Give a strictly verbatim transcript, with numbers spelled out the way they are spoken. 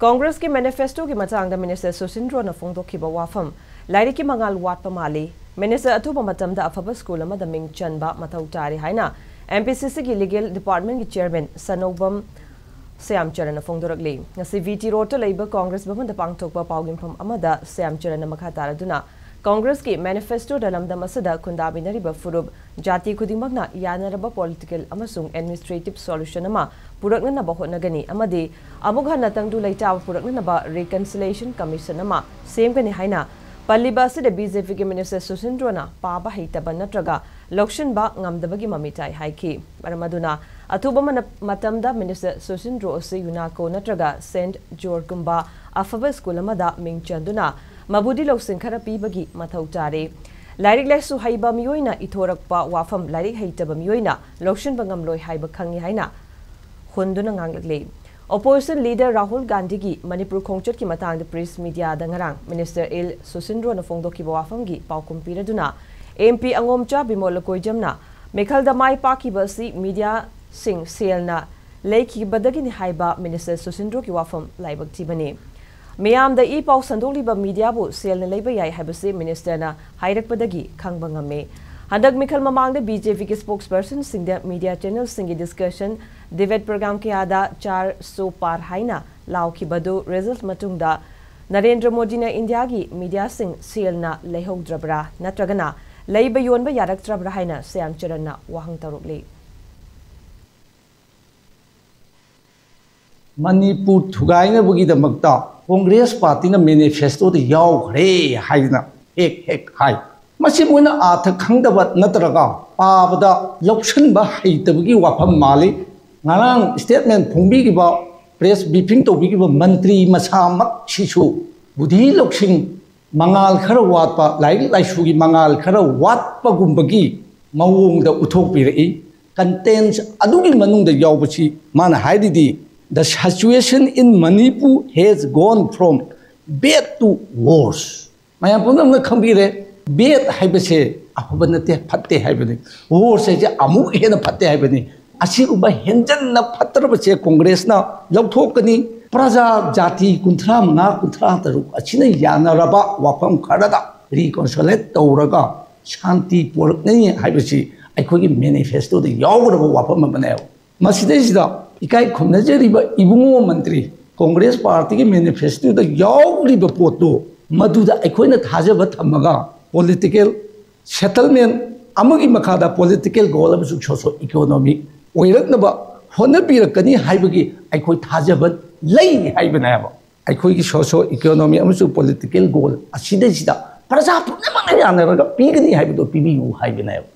ꯀꯣꯡꯒ꯭ꯔꯦꯁꯀꯤ ꯃꯦꯅꯤꯐꯦꯁꯇꯣꯒꯤ ꯃꯇꯥꯡꯗ ꯃꯤꯅꯤꯁꯇꯔ ꯁꯨꯁꯤꯟꯗ꯭ꯔꯣꯅ ꯐꯣꯡꯗꯣꯛꯈꯤꯕ ꯋꯥꯐꯝ, ꯂꯥꯏꯔꯤꯛꯀꯤ ꯃꯉꯥꯜ ꯋꯥꯠꯄ ꯃꯥꯜꯂꯤ꯫ ꯃꯤꯅꯤꯁꯇꯔ ꯑꯊꯨꯕ ꯃꯇꯝꯗ ꯑꯐꯕ ꯁ꯭ꯀꯨꯜ ꯑꯃꯗ ꯃꯤꯡ ꯆꯟꯕ ꯃꯊꯧ ꯇꯥꯔꯤ ꯍꯥꯏꯅ ꯑꯦꯝ ꯄꯤ ꯁꯤ ꯁꯤꯒꯤ ꯂꯤꯒꯦꯜ ꯗꯤꯄꯥꯔꯠꯃꯦꯟꯒꯤ ꯆꯤꯌꯔꯃꯦꯟ ꯁꯅꯧꯕꯝ ꯁ꯭ꯌꯥꯝꯆꯔꯟꯅ ꯐꯣꯡꯗꯣꯔꯛꯂꯤ꯫ ꯉꯁꯤ ꯚꯤ ꯇꯤ ꯔꯣꯗꯇ ꯂꯩꯕ ꯀꯣꯡꯒ꯭ꯔꯦꯁ ꯚꯕꯟꯗ ꯄꯥꯡꯊꯣꯛꯄ ꯄꯥꯎꯒꯤꯝꯐꯝ ꯑꯃꯗ ꯁ꯭ꯌꯥꯝꯆꯔꯟꯅ ꯃꯈꯥ ꯇꯥꯔꯗꯨꯅ, ꯀꯣꯡꯒ꯭ꯔꯦꯁꯀꯤ ꯃꯦꯅꯤꯐꯦꯁꯇꯣꯗ ꯂꯝꯗꯝ ꯑꯁꯤꯗ ꯈꯨꯟꯗꯥꯃꯤꯟꯅꯔꯤꯕ ꯐꯨꯔꯨꯞ ꯖꯥꯇꯤ ꯈꯨꯗꯤꯡꯃꯛꯅ ꯌꯥꯅꯔꯕ ꯄꯣꯂꯤꯇꯤꯀꯦꯜ ꯑꯃꯁꯨꯡ ꯑꯦꯗꯃꯤꯅꯤꯁꯇ꯭ꯔꯦꯇꯤꯚ ꯁꯣꯂꯨꯁꯟ ꯑꯃ ꯄꯨꯔꯛꯅꯅꯕ ꯍꯣꯠꯅꯒꯅꯤ ꯑꯃꯗꯤ ꯑꯃꯨꯛ ꯍꯟꯅ ꯇꯪꯗꯨ ꯂꯩꯇꯥꯕ ꯄꯨꯔꯛꯅꯅꯕ ꯔꯤꯀꯟꯁꯤꯂꯤꯌꯦꯁꯟ ꯀꯃꯤꯁꯟ ꯑꯃ ꯁꯦꯝꯒꯅꯤ ꯍꯥꯏꯅ ꯄꯜꯂꯤꯕ ꯑꯁꯤꯗ ꯕꯤ ꯖꯦ ꯄꯤꯒꯤ ꯃꯤꯅꯤꯁꯇꯔ ꯁꯨꯁꯤꯟꯗ꯭ꯔꯣꯅ ꯄꯥꯕ ꯍꯩꯇꯕ ꯅꯠꯇ꯭ꯔꯒ ꯂꯧꯁꯤꯟꯕ ꯉꯝꯗꯕꯒꯤ ꯃꯃꯤ ꯇꯥꯏ ꯍꯥꯏꯈꯤ꯫ ꯃꯔꯝ ꯑꯗꯨꯅ ꯑꯊꯨꯕ ꯃꯅ-, ꯃꯇꯝꯗ ꯃꯤꯅꯤꯁꯇꯔ ꯁꯨꯁꯤꯟꯗ꯭ꯔꯣ ꯑꯁꯤ ꯌꯨꯅꯥꯀꯣ ꯅꯠꯇ꯭ꯔꯒ ꯁꯦꯟꯠ ꯖꯣꯔꯖꯀꯨꯝꯕ ꯑꯐꯕ ꯁ꯭ꯀꯨꯜ ꯑꯃꯗ ꯃꯤꯡ ꯆꯟꯗꯨꯅ ꯃꯕꯨꯗꯤ ꯂꯧꯁꯤꯡ ꯈꯔ ꯄꯤꯕꯒꯤ ꯃꯊꯧ ꯇꯥꯔꯦ꯫ ꯂꯥꯏꯔꯤꯛ ꯂꯥꯏꯁꯨ ꯍꯩꯕ ꯃꯤꯑꯣꯏꯅ ꯏꯊꯣꯔꯛꯄ ꯋꯥꯐꯝ ꯂꯥꯏꯔꯤꯛ ꯍꯩꯇꯕ ꯃꯤꯑꯣꯏꯅ ꯂꯧꯁꯤꯟꯕ ꯉꯝꯂꯣꯏ ꯍꯥꯏꯕ ꯈꯪꯏ ꯍꯥꯏꯅ ꯍꯣꯟꯗꯨꯅ ꯉꯥꯡꯂꯛꯂꯤ꯫ ꯑꯣꯄꯣꯖꯤꯁꯟ ꯂꯤꯗꯔ ꯔꯥꯍꯨꯜ ꯒꯥꯟꯙꯤꯒꯤ ꯃꯅꯤꯄꯨꯔ ꯈꯣꯡꯆꯠꯀꯤ ꯃꯇꯥꯡꯗ ꯄ꯭ꯔꯦꯁ ꯃꯤꯗꯤꯌꯥꯗ ꯉꯔꯥꯡ ꯃꯤꯅꯤꯁꯇꯔ ꯑꯦꯜ ꯁꯨꯁꯤꯟꯗ꯭ꯔꯣꯅ ꯐꯣꯡꯗꯣꯛꯈꯤꯕ ꯋꯥꯐꯝꯒꯤ ꯄꯥꯎꯈꯨꯝ ꯄꯤꯔꯗꯨꯅ ꯑꯦꯝ ꯄꯤ ꯑꯉꯣꯝꯆꯥ ꯕꯤꯃꯣꯜ ꯂꯀꯣꯏꯖꯝꯅ ꯃꯤꯈꯜꯗ ꯃꯥꯏ ꯄꯥꯛꯈꯤꯕ ꯑꯁꯤ ꯃꯤꯗꯤꯌꯥꯁꯤꯡ ꯁꯦꯜꯅ ꯂꯩꯈꯤꯕꯗꯒꯤꯅꯤ ꯍꯥꯏꯕ ꯃꯤꯅꯤꯁꯇꯔ ꯁꯨꯁꯤꯟꯗ꯭ꯔꯣꯒꯤ ꯋꯥꯐꯝ ꯂꯥꯏꯕꯛ ꯊꯤꯕꯅꯤ꯫ ꯃꯤꯌꯥꯝꯗ ꯏ ꯄꯥꯎ ꯁꯟꯗꯣꯛꯂꯤꯕ ꯃꯤꯗꯤꯌꯥꯕꯨ ꯁꯦꯜꯅ ꯂꯩꯕ ꯌꯥꯏ ꯍꯥꯏꯕꯁꯤ ꯃꯤꯅꯤꯁꯇꯔꯅ ꯍꯥꯏꯔꯛꯄꯗꯒꯤ ꯈꯪꯕ ꯉꯝꯃꯤ꯫ ꯍꯟꯗꯛ ꯃꯤꯈꯜ ꯃꯃꯥꯡꯗ ꯕꯤ ꯖꯦ ꯄꯤꯒꯤ ꯁ꯭ꯄꯣꯛꯁꯄꯔꯁꯟꯁꯤꯡꯗ ꯃꯤꯗꯤꯌꯥ ꯆꯦꯅꯦꯜꯁꯤꯡꯒꯤ ꯗꯤꯁꯀꯁꯟ, ꯗꯤꯕꯦꯠ ꯄ꯭ꯔꯣꯒ꯭ꯔꯥꯝ ꯀꯌꯥꯗ ꯆꯥꯔ ꯁꯣ ꯄꯥꯔ ꯍꯥꯏꯅ ꯂꯥꯎꯈꯤꯕꯗꯨ ꯔꯤꯖꯜꯠ ꯃꯇꯨꯡꯗ ꯅꯔꯦꯟꯗ꯭ꯔ ꯃꯣꯗꯤꯅ ꯏꯟꯗꯤꯌꯥꯒꯤ ꯃꯤꯗꯤꯌꯥꯁꯤꯡ ꯁꯦꯜꯅ ꯂꯩꯍꯧꯗ꯭ꯔꯕ꯭ꯔꯥ ꯅꯠꯇ꯭ꯔꯒꯅ ꯂꯩꯕ ꯌꯣꯟꯕ ꯌꯥꯔꯛꯇ꯭ꯔꯕ꯭ꯔꯥ ꯍꯥꯏꯅ ꯁ꯭ꯌꯥꯝ ꯆꯔꯟꯅ ꯋꯥꯍꯪ ꯇꯧꯔꯛꯂꯤ꯫ ꯃꯅꯤꯄꯨꯔ ꯊꯨꯒꯥꯏꯅꯕꯒꯤꯗꯃꯛꯇ ꯀꯣꯡꯒ꯭ꯔꯦꯁ ꯄꯥꯔꯇꯤꯅ ꯃꯦꯅꯤꯐꯦꯁꯇꯣꯗ ꯌꯥꯎꯈ꯭ꯔꯦ ꯍꯥꯏꯗꯅ ꯍꯦꯛ ꯍꯦꯛ ꯍꯥꯏ꯫ ꯃꯁꯤ ꯃꯣꯏꯅ ꯑꯥꯔꯊ ꯈꯪꯗꯕ ꯅꯠꯇ꯭ꯔꯒ ꯄꯥꯕꯗ ꯂꯧꯁꯤꯟꯕ ꯍꯩꯇꯕꯒꯤ ꯋꯥꯐꯝ ꯃꯥꯜꯂꯤ꯫ ꯉꯔꯥꯡ ꯁ꯭ꯇꯦꯠꯃꯦꯟ ꯐꯣꯡꯕꯤꯈꯤꯕ, ꯄ꯭ꯔꯦꯁ ꯕ꯭ꯔꯤꯐꯤꯡ ꯇꯧꯕꯤꯈꯤꯕ ꯃꯟꯇ꯭ꯔꯤ ꯃꯁꯥꯃꯛꯁꯤꯁꯨ ꯕꯨꯙꯤ ꯂꯧꯁꯤꯡ ꯃꯉꯥꯜ ꯈꯔ ꯋꯥꯠꯄ, ꯂꯥꯏꯔꯤꯛ ꯂꯥꯏꯁꯨꯒꯤ ꯃꯉꯥꯜ ꯈꯔ ꯋꯥꯠꯄꯒꯨꯝꯕꯒꯤ ꯃꯑꯣꯡꯗ ꯎꯠꯊꯣꯛꯄꯤꯔꯛꯏ꯫ ꯀꯟꯇꯦꯟꯁ ꯑꯗꯨꯒꯤ ꯃꯅꯨꯡꯗ ꯌꯥꯎꯕꯁꯤ ꯃꯥꯅ ꯍꯥꯏꯔꯤꯗꯤ, "The situation in Manipur has gone from bad to worse." ꯃꯌꯥꯝ ꯄꯨꯝꯅꯃꯛꯅ ꯈꯪꯕꯤꯔꯦ, ꯕꯦꯗ ꯍꯥꯏꯕꯁꯦ ꯑꯐꯕ ꯅꯠꯇꯦ, ꯐꯠꯇꯦ ꯍꯥꯏꯕꯅꯤ꯫ ꯋꯣꯔꯁ ꯍꯥꯏꯁꯦ ꯑꯃꯨꯛ ꯍꯦꯟꯅ ꯐꯠꯇꯦ ꯍꯥꯏꯕꯅꯤ꯫ ꯑꯁꯤꯒꯨꯝꯕ ꯍꯦꯟꯖꯟꯅ ꯐꯠꯇ꯭ꯔꯕꯁꯦ ꯀꯣꯡꯒ꯭ꯔꯦꯁꯅ ꯂꯧꯊꯣꯛꯀꯅꯤ꯫ ꯄ꯭ꯔꯖꯥ ꯖꯥꯇꯤ ꯀꯨꯟꯊ꯭ꯔꯥ ꯃꯉꯥ ꯀꯨꯟꯊ꯭ꯔꯥ ꯇꯔꯨꯛ ꯑꯁꯤꯅ ꯌꯥꯅꯔꯕ ꯋꯥꯐꯝ ꯈꯔꯗ ꯔꯤꯀꯣꯟꯁꯤꯂꯦꯠ ꯇꯧꯔꯒ ꯁꯥꯟꯇꯤ ꯄꯣꯔꯛꯅꯤ ꯍꯥꯏꯕꯁꯤ ꯑꯩꯈꯣꯏꯒꯤ ꯃꯦꯅꯤꯐꯦꯁꯇꯣꯗ ꯌꯥꯎꯒꯗꯕ ꯋꯥꯐꯝ ꯑꯃꯅꯦꯕ꯫ ꯃꯁꯤꯗꯩꯁꯤꯗ ꯏꯀꯥꯏ ꯈꯨꯝꯅꯖꯔꯤꯕ ꯏꯕꯨꯡꯉꯣ ꯃꯟꯇ꯭ꯔꯤ, ꯀꯣꯡꯒ꯭ꯔꯦꯁ ꯄꯥꯔꯇꯤꯒꯤ ꯃꯦꯅꯤꯐꯦꯁꯇꯣꯗ ꯌꯥꯎꯔꯤꯕ ꯄꯣꯠꯇꯨ ꯃꯗꯨꯗ ꯑꯩꯈꯣꯏꯅ ꯊꯥꯖꯕ ꯊꯝꯃꯒ ꯄꯣꯂꯤꯇꯤꯀꯦꯜ ꯁꯦꯇꯜꯃꯦꯟ ꯑꯃꯒꯤ ꯃꯈꯥꯗ ꯄꯣꯂꯤꯇꯤꯀꯦꯜ ꯒꯣꯜ ꯑꯃꯁꯨꯡ ꯁꯣꯁꯣ ꯏꯀꯣꯅꯣꯃꯤꯛ ꯑꯣꯏꯔꯛꯅꯕ ꯍꯣꯠꯅꯕꯤꯔꯛꯀꯅꯤ ꯍꯥꯏꯕꯒꯤ ꯑꯩꯈꯣꯏ ꯊꯥꯖꯕ ꯂꯩ ꯍꯥꯏꯕꯅꯦꯕ꯫ ꯑꯩꯈꯣꯏꯒꯤ ꯁꯣꯁꯣ ꯏꯀꯣꯅꯣꯃꯤ ꯑꯃꯁꯨꯡ ꯄꯣꯂꯤꯇꯤꯀꯦꯜ ꯒꯣꯜ ꯑꯁꯤꯗꯩꯁꯤꯗ ꯄ꯭ꯔꯖꯥ ꯄꯨꯝꯅꯃꯛꯅ ꯌꯥꯅꯔꯒ ꯄꯤꯒꯅꯤ ꯍꯥꯏꯕꯗꯣ ꯄꯤꯕꯤꯌꯨ ꯍꯥꯏꯕꯅꯦꯕ꯫